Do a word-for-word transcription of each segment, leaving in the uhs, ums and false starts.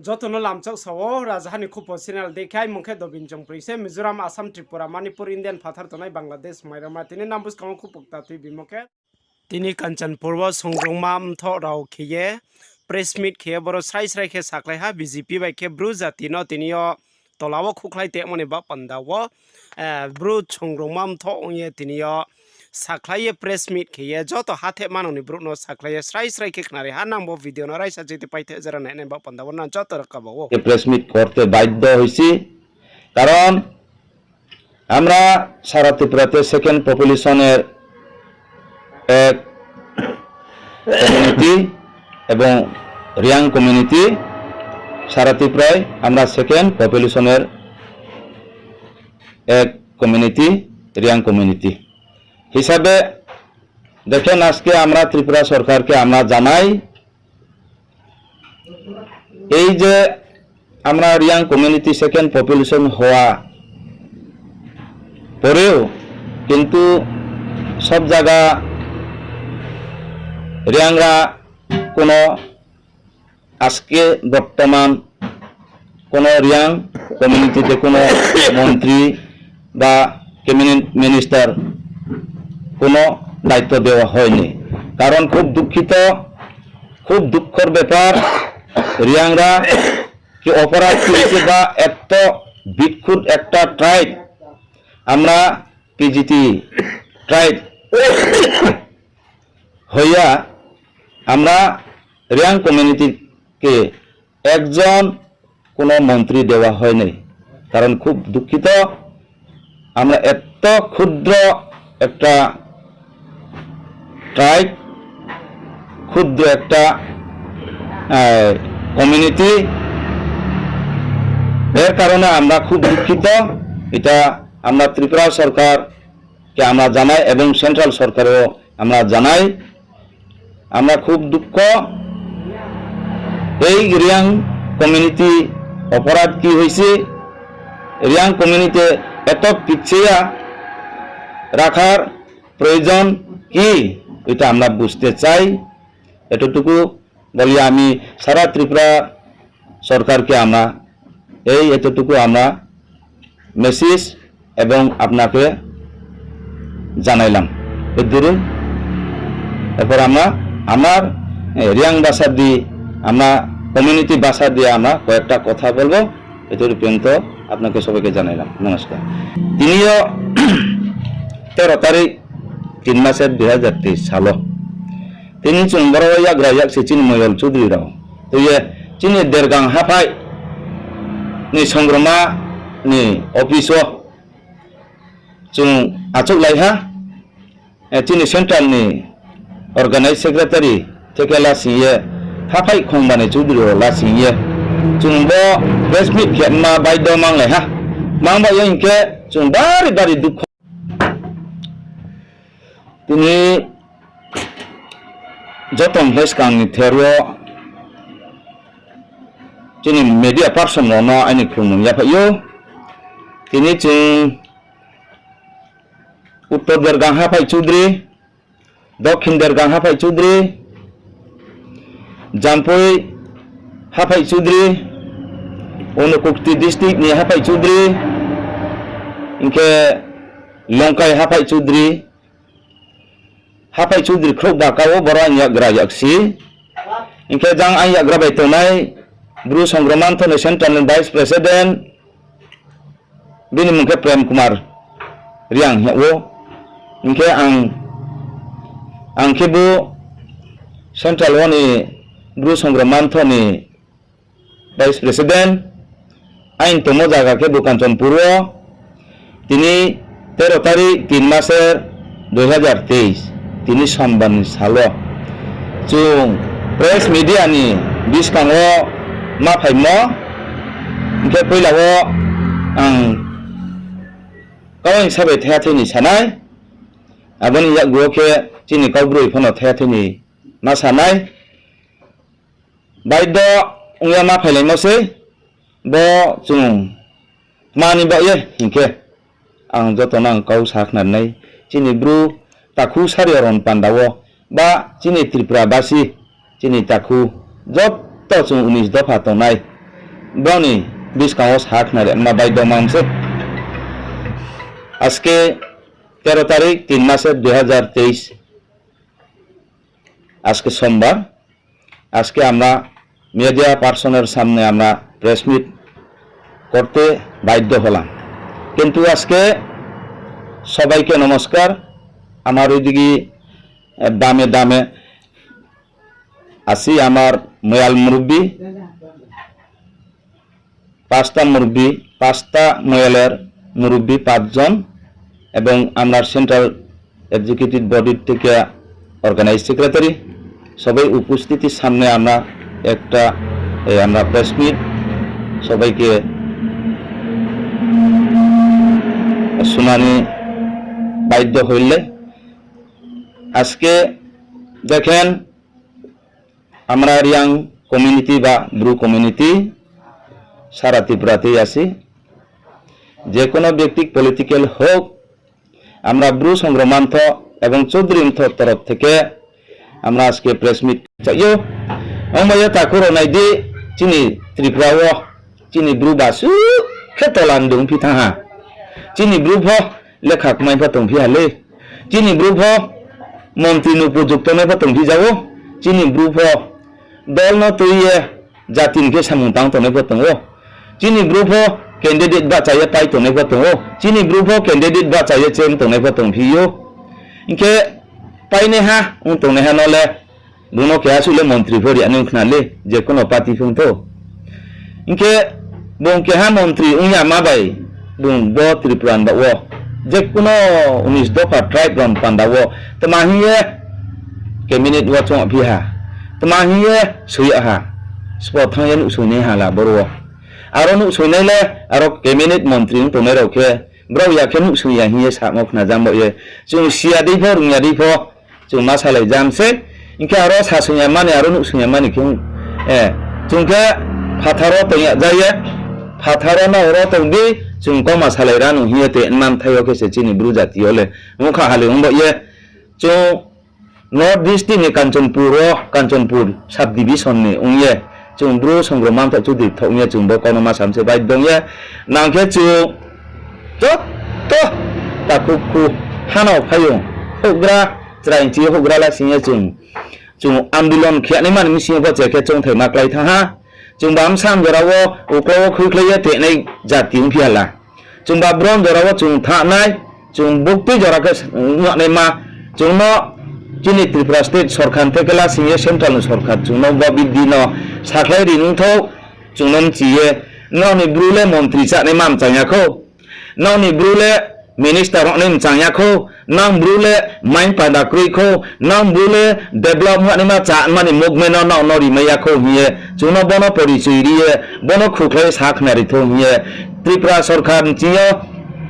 Joto no lamchak sa ou, Rajaha ni Khupo channel dei khe, aimung khe Dobin Chongproi se, Mizoram, Assam, Tripura, Manipur, Indian phathar tongnai Bangladesh, Mairama, tini nang buskang wo khupo kta tuibimo khe. Tini Kanchanpur wo songrongma mthoh rao khe ye press meet khe ye boro srai srai khe sakhlai ha, B J P bai khe Bru jati no tini yo tola wo khukhlai tongmo ni baoh panda wo, eh, Bru songrongma mthoh ong ye tini yo sakhlai ye press meet khe ye joto hatheh manang ni brouh no sakhlai ye srai srai khe khnari ha. Nang bo video no raisa chiti paithe jera nainai baoh panda wo nang joto rao kaba ou. এ press meet করতে বাধ্য হয়েছি, কারণ আমরা সারা ত্রিপুরাতে সেকেন্ড পপুলেশনের এক কমিউনিটি এবং রিয়াং কমিউনিটি, সারা ত্রিপুরায় আমরা সেকেন্ড পপুলেশনের এক কমিউনিটি, রিয়াং কমিউনিটি হিসাবে দেখেন, আজকে আমরা ত্রিপুরা সরকারকে আমরা জানাই, এই যে আমরা রিয়াং কমিউনিটি সেকেন্ড পপুলেশন হওয়া পরেও কিন্তু সব জায়গা রিয়াংরা কোনো আজকে বর্তমান কোনো রিয়াং কমিউনিটিতে কোনো মন্ত্রী বা ক্যাবিনেট মিনিস্টার কোনো দায়িত্ব দেওয়া হয়নি। কারণ খুব দুঃখিত, খুব দুঃখর ব্যাপার, রিয়াংরা কি অপরাধ করেছে বা এত বিক্ষুব্ধ একটা ট্রাইব, আমরা পিজিটি ট্রাইব হইয়া আমরা রিয়াং কমিউনিটিকে একজন কোনো মন্ত্রী দেওয়া হয়নি। কারণ খুব দুঃখিত, আমরা এত ক্ষুদ্র একটা ট্রাইব, ক্ষুদ্র একটা কমিউনিটি, এর কারণে আমরা খুব দুঃখিত। এটা আমরা ত্রিপুরা সরকারকে আমরা জানাই এবং সেন্ট্রাল সরকারও আমরা জানাই। আমরা খুব দুঃখ, এই রিয়াং কমিউনিটি অপরাধ কি হয়েছে, রিয়াং কমিউনিটি এত পিছিয়ে রাখার প্রয়োজন কি, এটা আমরা বুঝতে চাই। এতটুকু বলি আমি সারা ত্রিপুরা সরকারকে আমরা এই এতটুকু আমরা মেসেজ এবং আপনাকে জানাইলাম। এদুরু, এরপর আমরা আমার, এ, রিয়াং ভাষা দিয়ে, আমরা কমিউনিটি ভাষা দিয়ে আমরা কয়েকটা কথা বলবো। এদুরু পর্যন্ত আপনাকে সবাইকে জানাইলাম। নমস্কার। তিনিও তেরো তারিখ তিন মাসের দুই হাজার তেইশ সালো Tini chung boro yagra yaksi chini Moyol Chudri rao. Tui ye chini Dergang haphai ni songroma ni office wo chung achouhlai ha. Eh, chini central ni organize secretary theke lasing ye haphai Khongbani Chudri rao lasing ye chung bo press meet khe ma baido manglai ha. Mang bai ye hing khe chung bari bari dukho. Tini joto ni skang ni ther wo chini media person rao no aini khlumung yaphai ou. Tini chung Uttor Dergang haphai Chudri, Dokhin Dergang haphai Chudri, Jampui haphai Chudri, Unakoti district ni haphai Chudri, hing khe Longkai haphai Chudri, haphai Chudri khrouhba ka wo boro ang yagra yaksi. Hing khe jang ang yagra bai tongnai Bru Songroma Mthoh ni central ni vice president, bini mung khe Prem Kumar Reang hing yag ou. Hing khe ang, ang khe bo central wo ni Bru Songroma Mthoh ni vice president, aini tongmo zaga khe bo Kanchanpur wo. Tini তেরো তারিখ তিন মাসের দুই হাজার তেইশ, tini Sombar ni sal wo chung press media ni buskang wo ma phaimo, hing khe poila wo ang kau hingsa bai thaiha thai ni sanai, abo ni yakgu wo khe chini kaubroi phano thaiha thai ni ma sanai. Baido ong ya ma phailaimo sei, bo chung tma ni baoh ye hing khe, ang joto no ang kau sa khnari nai, chini Bru takhu sari rao ni panda wo, ba chini Tripura basi, chini takhu joto chung unis dopha tongnai, brao ni buskang wo sa khnari ma baidyo ma ong se. আজকে তেরো তারিখ, তিন মাসের দুই হাজার তেইশ, আজকে সোমবার। আজকে আমরা মিডিয়া পার্সনের সামনে আমরা প্রেস মিট করতে বাধ্য হলাম। কিন্তু আজকে সবাইকে নমস্কার। আমার ওইদিকে, এ, বামে ডানে আছি আমার ময়াল মুরব্বি, পাঁচটা মুরব্বি, পাঁচটা ময়ালের মুরব্বি পাঁচজন, এবং আমরা সেন্ট্রাল এক্সিকিউটিভ বডির থেকে অর্গানাইজ সেক্রেটারি, সবাই উপস্থিতির সামনে আমরা একটা, এ, আমরা প্রেস মিট সবাইকে শোনানি বাধ্য হইলে। আজকে দেখেন, আমরা রিয়াং কমিউনিটি বা ব্রু কমিউনিটি সারা ত্রিপুরাতেই আছি। যে কোনো ব্যক্তি পলিটিক্যাল হোক, আমরা ব্রু সংঘ মন্থ এবং চৌধুরী মন্থ তরফ থেকে আমরা আজকে প্রেস মিট চাইও। Ongba ye takhu rao nai di, chini Tripura wo chini bru ba su khe tola ni dong phi thanng ha. Chini bru pho lekha kmai pho tong phi ha le. Chini bru pho montri ni upojukto nai pho tong phi ja ou. Chini bru pho dol no tui ye jati ni khe samung tang tongnai pho tong ou. Chini bru pho candidate bahcha ye pai tongnai pho tong ou. Chini bru pho candidate bahcha ye chem tongnai pho tong phi ou. Hing khe painaiha ong tongnaiha no le, bung no keha suh le montri pho ri ya nai ong khna le, je kuno party phung thou. Hing khe bung keha montri ong ya ma bai, bung bo Tripura ni baoh wo je kuno unis dopha tribe rao ni panda wo tma hing ye cabinet wo choung phi ha, tma hing ye soi yag ha, sbo thanng ye nuhsoinai ha la boro wo. Aro nuhsoinai le, aro cabinet montri ong tongnai rao khe, brao ya khe nuhsoi ya hing ye samo khna jam baoh ye. Chung si ya dei pho, rung ya dei pho, chung ma salai jam se. Hing khe aro sasong ya mani, aro nuhsoi ya mani khe, chung khe phathar wo tong ya ja ye, phathar wo no ro tong di, chung kauma salai ra nung hing ye te nma mthai yo khe se chini bru jati yo le ongkha hali ong baoh ye. Chung North District ni Kanchanpur wo, Kanchanpur Sub Division ni ong ye, chung bru songroma mthoh chudri thoh ong ye chung bo kau no ma sam se bai dong ye, nang khe chung joto takhu khu hanao phaiyong houhgra, chrai chi houhgra la sing ye chung, chung andolon khe naima ni bsing yo pho che khe choungthai ma klái thanng ha. Chungba bsa jora wo uklau wo khuikhlai ye tenai jati ongphi ha la. Chungba bron jora wo chung thanng nai, chung buktui jora khe nuh naima, chung no chini Tripura state sorkar theke la sing ye central ni sorkar chung no bo bidi no sakhlai ri nung thou, chung no mchi ye, nrao ni bru le montri chá naima mchang ya khou. Nrao ni bru le minister ong nai mchang ya khou, nang bru le main panda kroi khou, nang bru le develop ong naima chá naima ni movement no nrao no rimai ya khou hing ye, chung no bo no porichoi ri ye, bo no khukhlai ye sa khnari thou hing ye, Tripura sorkar ni ching yo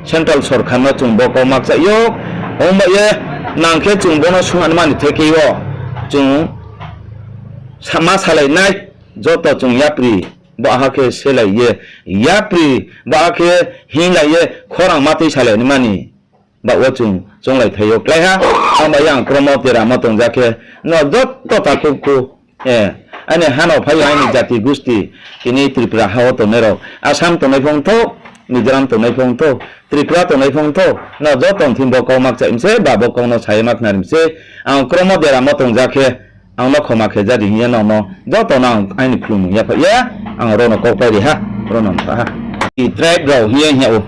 central sorkar no chung bo kau ma kchaih ou, ong bai ye nang khe chung bo no sung naima ni theke wo, chung ma salai nai, joto chung yapri, baha khe selai ye, yapri, baha khe hinglai ye, khorang ma tui salai naima ni baoh wo chung chounglai thai yo klái ha. Ang bai yang kromo tera ma tong ja khe, nrao joto takhu khu, aini hanao phai aini jati gusti, tini Tripura ha wo tongnai rao, Assam tongnai phung thou, Mizoram tongnai phung thou, Tripura tongnai phung thou, nrao joto thing bo kau ma kchaih mi se, ba bo kau no sa ye ma khnari mi se. Ang kromo tera ma tong ja khe, ang no khoma khe ja di hing ye nrao no joto no ang aini khlumung yaphaih ye, ang ro no kau pai ri ha, ro no mtha ha. Tribe rao hing ye hing yag ou.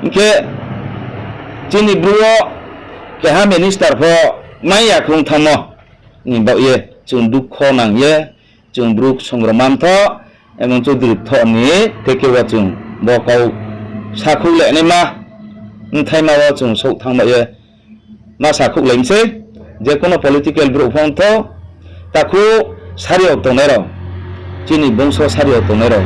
Hing khe chini bru wo keha minister pho mai ya khong thanngmo ni baoh ye chung dukho nang ye, chung bru songroma mthoh, emon chudri thoh ni theke wo chung bo kau sakhouh le naima, mthaima wo chung souh thanng bai ye ma sakhouhlai mi sei, je kuno political brouh phung thou, takhu sari yo tongnai rao, chini bongso sari yo tongnai rao,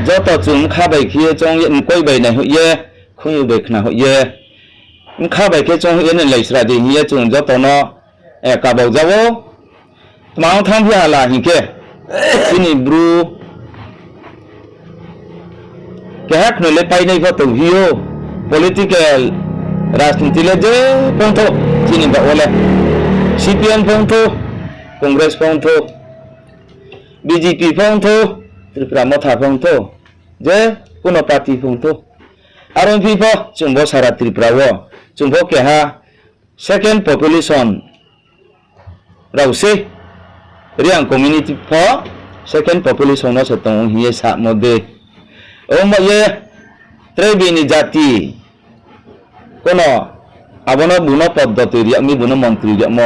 joto chung bkha bai khe ye choung ye, mkoih bai naihoih ye, khunju bai khnahoih ye, bkha bai khe chounghoih ye nai lai sra di hing ye chung joto no kabau ja ou. Tma ong thanng phi ha la hing khe, chini bru keha khno le painai pho tongphi ou, political rajniti le je phung thou, chini baoh wo le C P M phung thou, Congress phung thou, B J P phung thou, Tripura Motha pho ong thou, je kuno party pho ong thou. Aro phi pho chung bo sara Tripura wo chung pho keha second population rao sei. Reang community pho second population no se tong ou hing ye samo de. Ongba ye tre bini jati kuno abo no bung no poddoti ri yag mi, bung no montri ri yagmo,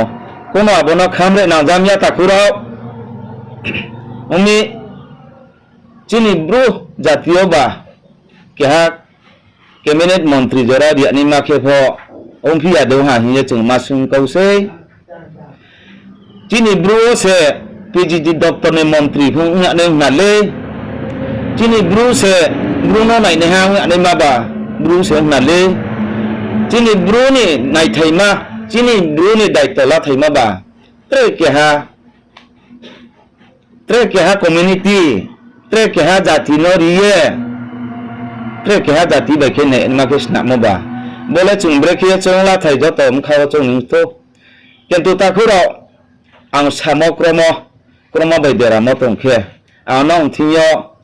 kuno abo no khamre nangjam ya takhu rao. Ong mi, chini Bru jati yo ba keha cabinet montri jora ri yag naima khe pho ongphi ya de ha hing ye chung ma sung kau sei. Chini Bru wo se P G G doptor ni montri pho ong yag nai hna le. Chini Bru se Bru no nainaiha ong yag naima ba Bru se ong hna le. Chini Bru ni naithaima, chini Bru ni daito lathaima ba tre keha, tre keha community, tre keha jati no ri ye, tre keha jati bai khe naima khe snamo ba. Bo le chung brekhe ye chung lathai joto bkha wo chung nung thou. Kintu takhu rao, ang samo kromo, kromo bai deramo tong khe, ang nang thing yo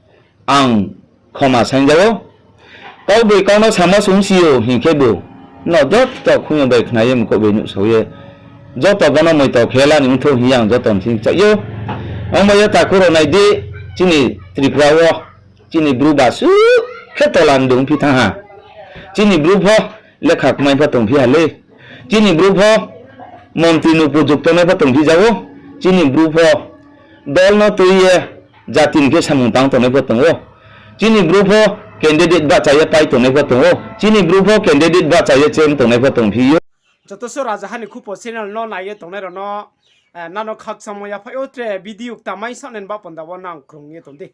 ang khoma saing ja ou. Kaugboi kau no samo sung si ou hing khe bu, no joto khung yo bai khna ye mkoh bai nuhsao ye, joto bo no moito khe la ni ong thou hing ye ang joto ni thing chai ou. Ongba ye takhu rao nai di, chini Tripura wo chini Bru ba su khe tola ni dungphi thanng ha. Chini Bru pho lekha kmai pho tongphi ha le. Chini Bru pho montri ni upojukto tongnai pho tongphi ja ou. Chini Bru pho dol no tui ye jati ni khe samung tang tongnai pho tong ou. Chini Bru pho candidate bahcha ye pai tongnai pho tong ou. Chini Bru pho candidate bahcha ye chem tongnai pho tongphi ou. Joto suh Rajaha ni Khupo channel no nai ye tongnai rao no, eh, nano khakchangmo yaphaih ou, tre video kta mai saoh nai ni baoh panda wo nang krung ye tong di.